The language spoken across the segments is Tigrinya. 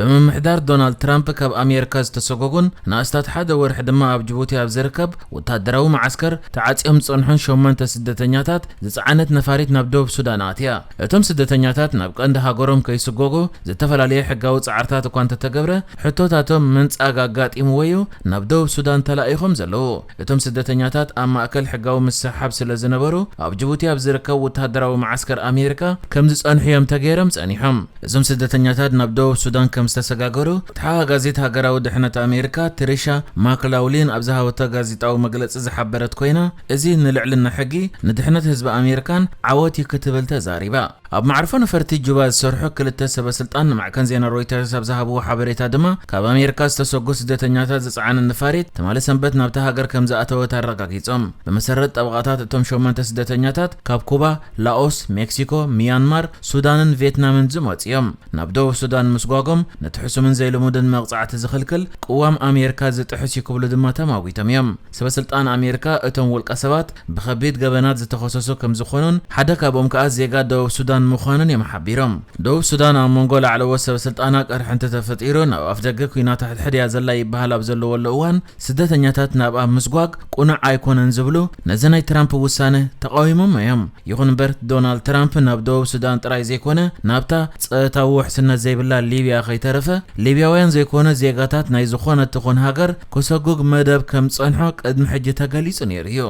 ብምምሕዳር ዶናልድ ትራምፕ ካብ ኣሜሪካ ዝተሰጎጉን ንኣስታት ሓደ ወርሒ ድማ ኣብ ጅቡቲ ኣብ ዝርከብ ወታደራዊ መዓስከር ተዓጽዮም ዝጸንሑን ሸሞንተ ስደተኛታት ዝጸዓነት ነፋሪት ናብ ደቡብ ሱዳን ኣትያ። እቶም ስደተኛታት ናብ ቀንዲ ሃገሮም ከይስጎጉ ዝተፈላለየ ሕጋዊ ጻዕርታት እኳ እንተተገብረ፣ ሕቶታቶም ምንጻግ ኣጋጢምዎ እዩ ናብ ደቡብ ሱዳን ተላኢኾም ዘለዉ። እቶም ስደተኛታት ኣብ ማእከል ሕጋዊ ምስሕሓብ ስለ ዝነበሩ፣ ኣብ ጅቡቲ ኣብ ዝርከብ ወታደራዊ መዓስከር ኣሜሪካ ከም ዝጸንሑ እዮም ተገይሮም ጸኒሖም። እዞም ስደተኛታት ናብ ደቡብ ሱዳን ከም ዝተሰጋገሩ፣ ተሓጋጋዚት ሃገራዊ ድሕነት ኣሜሪካ ትሪሻ ማክላውሊን ኣብ ዝሃበቶ ጋዜጣዊ መግለጺ ዝሓበረት ኮይና፣ እዚ ንልዕልና ሕጊ፣ ንድሕነት ህዝቢ ኣሜሪካን ዓወት እዩ ክትብል ተዛሪባ። ኣብ መዓርፎ ነፈርቲ ጁባ ዝሰርሑ ክልተ ሰበ ስልጣን ንማዕከን ዜና ሮይተርስ ኣብ ዝሃብዎ ሓበሬታ ድማ፣ ካብ ኣሜሪካ ዝተሰጉ ስደተኛታት ዝጸዓነ ነፋሪት ትማሊ ሰንበት ናብታ ሃገር ከም ዝኣተወት ኣረጋጊጾም። ብመሰረት ጠበቓታት፣ እቶም ሸሞንተ ስደተኛታት ካብ ኩባ፣ ላኦስ፣ ሜክሲኮ፣ ሚያንማር፣ ሱዳንን ቪየትናምን ዝመጹ እዮም። ናብ ደቡብ ሱዳን ምስጓጎም ነቲ ሕሱምን ዘይልሙድን መቕጻዕቲ ዝኽልክል ቅዋም ኣሜሪካ ዝጥሕስ እዩ ክብሉ ድማ ተማጒቶም እዮም። ሰበ ስልጣን ኣሜሪካ፣ እቶም ውልቀ ሰባት ብኸቢድ ገበናት ዝተኸሰሱ ከም ዝኾኑን፣ ሓደ ካብኦም ከኣ ዜጋ ደቡብ ሱዳን ምዃኑን እዮም ሓቢሮም። ደቡብ ሱዳን ኣብ መንጎ ላዕለዎት ሰበ ስልጣና ቅርሕንቲ ተፈጢሩ፣ ናብ ኣፍደገ ኲናት ኣሕድሕድ እያ ዘላ ይበሃል ኣብ ዘለወሉ እዋን፣ ስደተኛታት ናብኣ ምስጓግ ቅኑዕ ኣይኮነን ዝብሉ፣ ነዚ ናይ ትራምፕ ውሳነ ተቓዊሞም እዮም። ይኹን እምበር፣ ዶናልድ ትራምፕ ናብ ደቡብ ሱዳን ጥራይ ዘይኮነ፣ ናብታ ጸጥታዊ ውሕስነት ዘይብላ ሊብያ ከይተረፈ፣ ሊብያውያን ዘይኮነ ዜጋታት ናይ ዝኾነት ትኹን ሃገር ክሰጉግ መደብ ከም ዝጸንሖ ቅድሚ ሕጂ ተገሊጹ ነይሩ እዩ።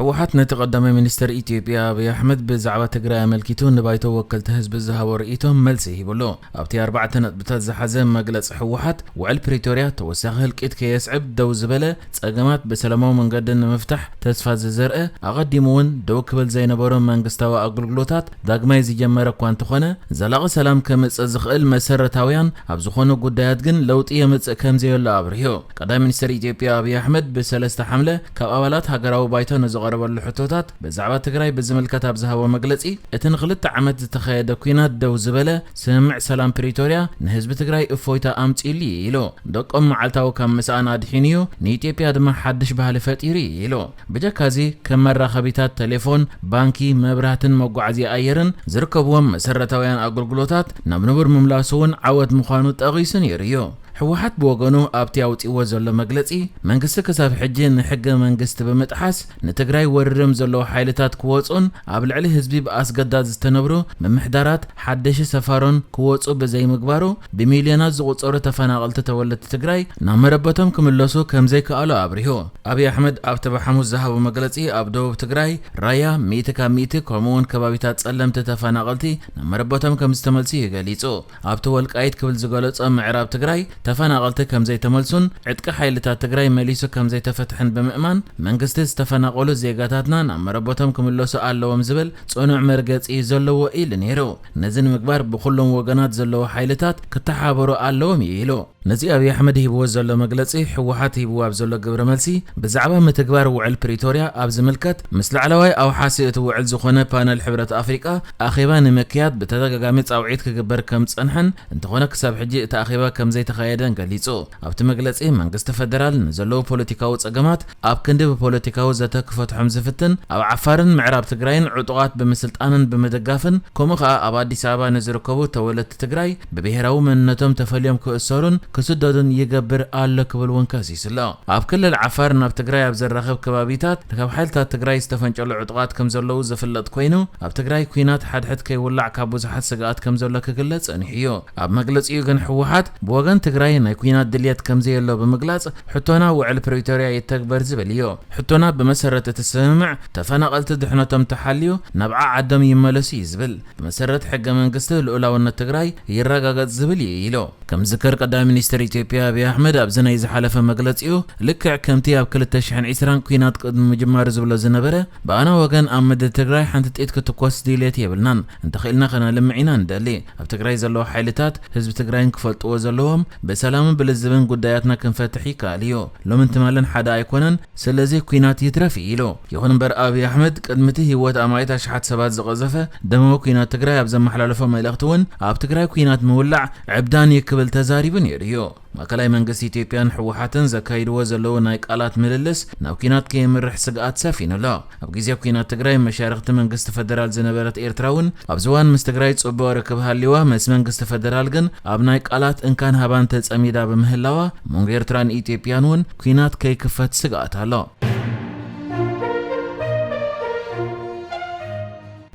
ህወሓት ነቲ ቀዳማይ ሚኒስትር ኢትዮጵያ ኣብይ ኣሕመድ ብዛዕባ ትግራይ ኣመልኪቱ ንባይቶ ወከልቲ ህዝቢ ዝሃቦ ርእይቶ መልሲ ሂቡሉ። ኣብቲ ኣርባዕተ ነጥብታት ዝሓዘ መግለጺ ህወሓት፣ ውዕል ፕሪቶርያ ተወሳኺ ህልቂት ከየስዕብ ደው ዝበለ፣ ጸገማት ብሰላማዊ መንገዲ ንምፍታሕ ተስፋ ዝዘርአ፣ ኣቐዲሙ እውን ደው ክብል ዘይነበሮ መንግስታዊ ኣገልግሎታት ዳግማይ ዝጀመረ እኳ እንተኾነ፣ ዘላቒ ሰላም ከምጽእ ዝኽእል መሰረታውያን ኣብ ዝኾኑ ጉዳያት ግን ለውጢ የምጽእ ከም ዘየሎ ኣብሪሁ። ቀዳማይ ሚኒስትር ኢትዮጵያ ኣብይ ኣሕመድ ብሰለስተ ሓምለ ካብ ኣባላት ሃገራዊ ባይቶ ንዝቐረበሉ ሕቶታት ብዛዕባ ትግራይ ብዝምልከት ኣብ ዝሃቦ መግለጺ፣ እቲ ንኽልተ ዓመት ዝተኻየደ ኲናት ደው ዝበለ ስምምዕ ሰላም ፕሪቶርያ ንህዝቢ ትግራይ እፎይታ ኣምጺእሉ እዩ ኢሉ። ደቆም መዓልታዊ ካብ ምስኣን ኣድሒኑ እዩ፣ ንኢትዮጵያ ድማ ሓድሽ ባህሊ ፈጢሩ እዩ ኢሉ። ብጀካዚ፣ ከም መራኸቢታት ቴሌፎን፣ ባንኪ፣ መብራህትን መጓዓዝያ ኣየርን ዝርከብዎም መሰረታውያን ኣገልግሎታት ናብ ንቡር ምምላሱ እውን ዓወት ምዃኑ ጠቒሱ ነይሩ እዩ። ህወሓት ብወገኑ ኣብቲ ኣውጺእዎ ዘሎ መግለጺ፣ መንግስቲ ክሳብ ሕጂ ንሕገ መንግስቲ ብምጥሓስ ንትግራይ ወሪሮም ዘለዉ ሓይልታት ክወጹን ኣብ ልዕሊ ህዝቢ ብኣስገዳድ ዝተነብሩ ምምሕዳራት ሓደሽ ሰፋሮን ክወጹ ብዘይምግባሩ፣ ብሚልዮናት ዝቑጸሩ ተፈናቐልቲ ተወለድቲ ትግራይ ናብ መረበቶም ክምለሱ ከም ዘይከኣሉ ኣብሪሁ። ኣብይ ኣሕመድ ኣብቲ ብሓሙስ ዝሃቦ መግለጺ፣ ኣብ ደቡብ ትግራይ ራያ ሚእቲ ካብ ሚእቲ፣ ከምኡ እውን ከባቢታት ጸለምቲ ተፈናቐልቲ ናብ መረበቶም ከም ዝተመልሱ እዩ ገሊጹ። ኣብቲ ወልቃይት ክብል ዝገለጾ ምዕራብ ትግራይ ተፈናቐልቲ ከም ዘይተመልሱን ዕጥቂ ሓይልታት ትግራይ መሊሱ ከም ዘይተፈትሐን ብምእማን፣ መንግስቲ ዝተፈናቐሉ ዜጋታትና ናብ መረበቶም ክምለሱ ኣለዎም ዝብል ጽኑዕ መርገጺ እዩ ዘለዎ ኢሉ ነይሩ። ነዚ ንምግባር ብኹሎም ወገናት ዘለዉ ሓይልታት ክተሓባበሩ ኣለዎም እዩ ኢሉ። ነዚ ኣብይ ኣሕመድ ሂብዎ ዘሎ መግለጺ፣ ህወሓት ሂብዎ ኣብ ዘሎ ግብረ መልሲ፣ ብዛዕባ ምትግባር ውዕል ፕሪቶርያ ኣብ ዝምልከት፣ ምስ ላዕለዋይ ኣውሓሲ እቲ ውዕል ዝኾነ ፓነል ሕብረት ኣፍሪቃ ኣኼባ ንምክያድ ብተደጋጋሚ ጻውዒት ክግበር ከም ዝጸንሐን፣ እንተኾነ ክሳብ ሕጂ እቲ ኣኼባ ከም ዘይተኻየደን ገሊጹ። ኣብቲ መግለጺ፣ መንግስቲ ፈደራል ንዘለዉ ፖለቲካዊ ጸገማት ኣብ ክንዲ ብፖለቲካዊ ዘተ ክፈትሖም ዝፍትን፣ ኣብ ዓፋርን ምዕራብ ትግራይን ዕጡቓት ብምስልጣንን ብምድጋፍን፣ ከምኡ ኸኣ ኣብ ኣዲስ ኣበባ ንዝርከቡ ተወለድቲ ትግራይ ብብሄራዊ መንነቶም ተፈልዮም ክእሰሩን ክስደዱን ይገብር ኣሎ ክብል እውን ከሲሱ ኣሎ። ኣብ ክልል ዓፋር ናብ ትግራይ ኣብ ዘራኽብ ከባቢታት ካብ ሓይልታት ትግራይ ዝተፈንጨሉ ዕጡቓት ከም ዘለዉ ዝፍለጥ ኮይኑ፣ ኣብ ትግራይ ኲናት ሓድሕድ ከይውላዕ ካብ ብዙሓት ስግኣት ከም ዘሎ ክግለጽ ጸኒሑ እዩ። ኣብ መግለጺኡ ግን ህወሓት ብወገን ትግራይ ናይ ኲናት ድልየት ከም ዘየሎ ብምግላጽ፣ ሕቶና ውዕል ፕሪቶርያ ይተግበር ዝብል እዩ። ሕቶና ብመሰረት እቲ ስምምዕ ተፈናቐልቲ ድሕነቶም ተሓልዩ ናብ ዓዓዶም ይመለሱ እዩ ዝብል። ብመሰረት ሕገ መንግስቲ ልኡላውነት ትግራይ ይረጋገጽ ዝብል እዩ ኢሉ። ከም ዝከር ቀዳማይ ሚኒስትር ኢትዮጵያ ኣብይ ኣሕመድ ኣብዚ ናይ ዝሓለፈ መግለጺኡ፣ ልክዕ ከምቲ ኣብ ክልተ ሽሕን ዕስራን ኲናት ቅድሚ ምጅማሩ ዝብሎ ዝነበረ፣ ብኣና ወገን ኣብ ምድሪ ትግራይ ሓንቲ ጥይት ክትኮስ ድልየት የብልናን፣ እንተኽኢልና ከነልምዕ ኢና ንደሊ። ኣብ ትግራይ ዘለዉ ሓይልታት ህዝቢ ትግራይን ክፈልጥዎ ዘለዎም፣ ብሰላምን ብልዝብን ጉዳያትና ክንፈትሕ ይከኣል እዩ። ሎምን ትማልን ሓደ ኣይኮነን፣ ስለዚ ኲናት ይትረፍ ኢሉ። ይኹን እምበር ኣብይ ኣሕመድ ቅድሚ እቲ ህይወት ኣማኢት ኣሽሓት ሰባት ዝቐዘፈ ደማዊ ኲናት ትግራይ ኣብ ዘመሓላለፎ መልእኽቲ እውን ኣብ ትግራይ ኲናት ምውላዕ ዕብዳን እዩ ክብል ተዛሪቡ ነይሩ። እዩ። ማእከላይ መንግስቲ ኢትዮጵያን ህወሓትን ዘካይድዎ ዘለዉ ናይ ቃላት ምልልስ ናብ ኲናት ከየምርሕ ስግኣት ሰፊኑ ኣሎ። ኣብ ግዜ ኲናት ትግራይ መሻርኽቲ መንግስቲ ፈደራል ዝነበረት ኤርትራ እውን ኣብዚ እዋን ምስ ትግራይ ጽቡቕ ርክብ ሃልይዋ፣ ምስ መንግስቲ ፈደራል ግን ኣብ ናይ ቃላት እንካን ሃባን ተጸሚዳ ብምህላዋ፣ መንጎ ኤርትራን ኢትዮጵያን እውን ኲናት ከይክፈት ስግኣት ኣሎ።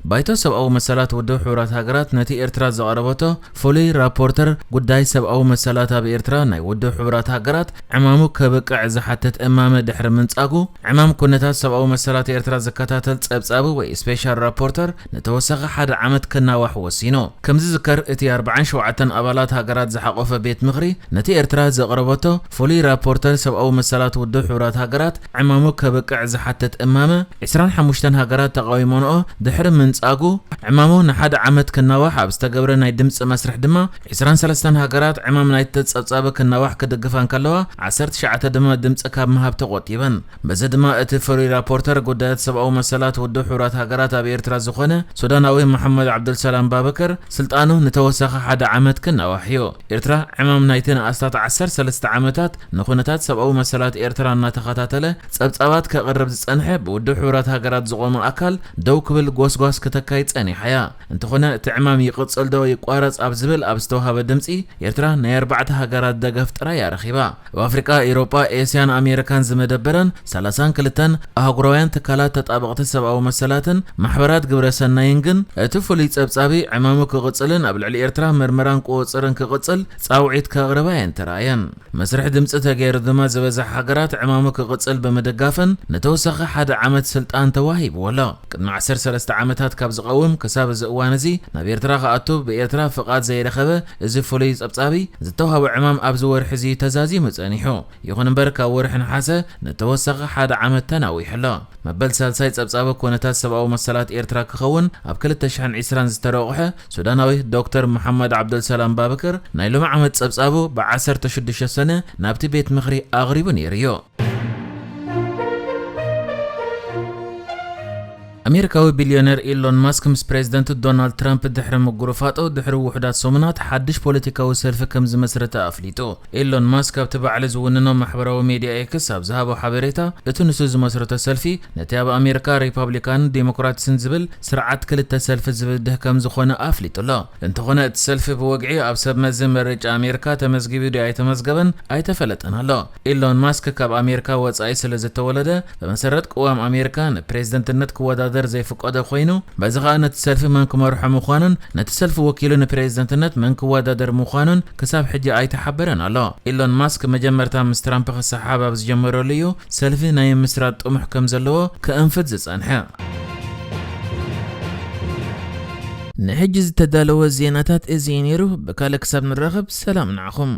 ባይቶ ሰብኣዊ መሰላት ውድብ ሕቡራት ሃገራት ነቲ ኤርትራ ዘቕረበቶ ፍሉይ ራፖርተር ጉዳይ ሰብኣዊ መሰላት ኣብ ኤርትራ ናይ ውድብ ሕቡራት ሃገራት ዕማሙ ከብቅዕ ዝሓትት እማመ ድሕሪ ምንጻጉ፣ ዕማም ኩነታት ሰብኣዊ መሰላት ኤርትራ ዝከታተል ጸብጻቢ ወይ ስፔሻል ራፖርተር ንተወሳኺ ሓደ ዓመት ክናዋሕ ወሲኑ። ከም ዝዝከር፣ እቲ ኣርባዓን ሸውዓተን ኣባላት ሃገራት ዝሓቖፈ ቤት ምኽሪ ነቲ ኤርትራ ዘቕረበቶ ፍሉይ ራፖርተር ሰብኣዊ መሰላት ውድብ ሕቡራት ሃገራት ዕማሙ ከብቅዕ ዝሓትት እማመ፣ ዕስራን ሓሙሽተን ሃገራት ተቓዊሞንኦ ድሕሪ ምንጻጉ፣ ዕማሙ ንሓደ ዓመት ክናዋሕ ኣብ ዝተገብረ ናይ ድምጺ መስርሕ ድማ፣ ዕስራን ሰለስተን ሃገራት ዕማም ናይቲ ጸብጻቢ ክናዋሕ ክድግፋ እንከለዋ፣ ዓሰርተ ትሽዓተ ድማ ድምጺ ካብ ምሃብ ተቖጢበን። በዚ ድማ እቲ ፍሉይ ራፖርተር ጉዳያት ሰብኣዊ መሰላት ውድብ ሕቡራት ሃገራት ኣብ ኤርትራ ዝኾነ ሱዳናዊ መሓመድ ዓብዱልሰላም ባበከር ስልጣኑ ንተወሳኺ ሓደ ዓመት ክናዋሕ እዩ። ኤርትራ ዕማም ናይተን ኣስታት ዓሰርተ ሰለስተ ዓመታት ንኹነታት ሰብኣዊ መሰላት ኤርትራ እናተኸታተለ ጸብጻባት ከቕርብ ዝጸንሐ ብውድብ ሕቡራት ሃገራት ዝቖመ ኣካል ደው ክብል ጎስጓስ ክተካይድ ጸኒሓ እያ። እንተኾነ እቲ ዕማም ይቕጽል ዶ ይቋረጽ ኣብ ዝብል ኣብ ዝተዋሃበ ድምጺ ኤርትራ ናይ ኣርባዕተ ሃገራት ደገፍ ጥራይ እያ ረኺባ። ኣብ ኣፍሪቃ፣ ኤውሮጳ፣ ኤስያን ኣሜሪካን ዝመደበረን ሰላሳን ክልተን ኣህጉራውያን ትካላት ተጣበቕቲ ሰብኣዊ መሰላትን ማሕበራት ግብረ ሰናይን ግን እቲ ፍሉይ ጸብጻቢ ዕማሙ ክቕጽልን ኣብ ልዕሊ ኤርትራ ምርመራን ቁጽጽርን ክቕጽል ጻውዒት ከቕርባ እየን ተራእየን። መስርሕ ድምጺ ተገይሩ ድማ ዝበዝሓ ሃገራት ዕማሙ ክቕጽል ብምድጋፈን ንተወሳኺ ሓደ ዓመት ስልጣን ተዋሂብዎ ኣሎ። ቅድሚ ዓሰርተ ሰለስተ ዓመታት ካብ ዝቐውም ክሳብ እዚ እዋን እዚ ናብ ኤርትራ ክኣቱ ብኤርትራ ፍቓድ ዘይረኸበ እዚ ፍሉይ ጸብጻቢ ዝተዋህቦ ዕማም ኣብዚ ወርሒ እዚ ተዛዚሙ ጸኒሑ። ይኹን እምበር ካብ ወርሒ ነሓሰ ንተወሳኺ ሓደ ዓመት ተናዊሑ ኣሎ። መበል ሳልሳይ ጸብጻቢ ኩነታት ሰብኣዊ መሰላት ኤርትራ ክኸውን ኣብ ክልተ ሽሕን ዕስራን ዝተረቑሐ ሱዳናዊ ዶክተር መሓመድ ዓብደልሰላም ባብክር ናይ ሎሚ ዓመት ጸብጻቡ ብዓሰርተ ሽዱሽተ ሰነ ናብቲ ቤት ምኽሪ ኣቕሪቡ ነይሩ እዩ። ኣሜሪካዊ ቢልዮነር ኢሎን ማስክ ምስ ፕሬዚደንት ዶናልድ ትራምፕ ድሕሪ ምጉርፋጦ ድሕሪ ውሑዳት ሰሙናት ሓድሽ ፖለቲካዊ ሰልፊ ከም ዝመስረተ ኣፍሊጡ። ኢሎን ማስክ ኣብቲ ባዕሉ ዝውንኖ ማሕበራዊ ሜድያ ኤክስ ኣብ ዝሃቦ ሓበሬታ፣ እቲ ንሱ ዝመስረቶ ሰልፊ ነቲ ኣብ ኣሜሪካ ሪፓብሊካንን ዴሞክራትስን ዝብል ስርዓት ክልተ ሰልፊ ዝብድህ ከም ዝኾነ ኣፍሊጡ ኣሎ። እንተኾነ እቲ ሰልፊ ብወግዒ ኣብ ሰብ መዚ ምርጫ ኣሜሪካ ተመዝጊቡ ድዩ ኣይተመዝገበን ኣይተፈለጠን ኣሎ። ኢሎን ማስክ ካብ ኣሜሪካ ወጻኢ ስለ ዝተወለደ፣ ብመሰረት ቅዋም ኣሜሪካ ንፕሬዝደንትነት ክወዳደር ዘይፍቀዶ ኮይኑ፣ በዚ ኸኣ ነቲ ሰልፊ መን ክመርሖ ምዃኑን ነቲ ሰልፊ ወኪሉ ንፕሬዝደንትነት መን ክወዳደር ምዃኑን ክሳብ ሕጂ ኣይተሓበረን ኣሎ። ኢሎን ማስክ መጀመርታ ምስ ትራምፕ ክሰሓሓብ ኣብ ዝጀመረሉ እዩ ሰልፊ ናይ ምስራት ጥሙሕ ከም ዘለዎ ከእንፍት ዝጸንሐ። ንሕጂ ዝተዳለወ ዜናታት እዚ እዩ ነይሩ። ብካልእ ክሳብ ንራኸብ ሰላም ንዓኹም።